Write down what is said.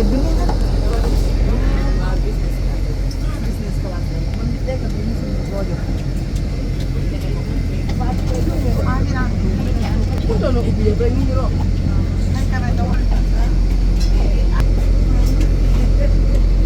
Nagbilin na. Business class. Mambit ka bilin sa negosyo. Punto no ubi ba ni ro.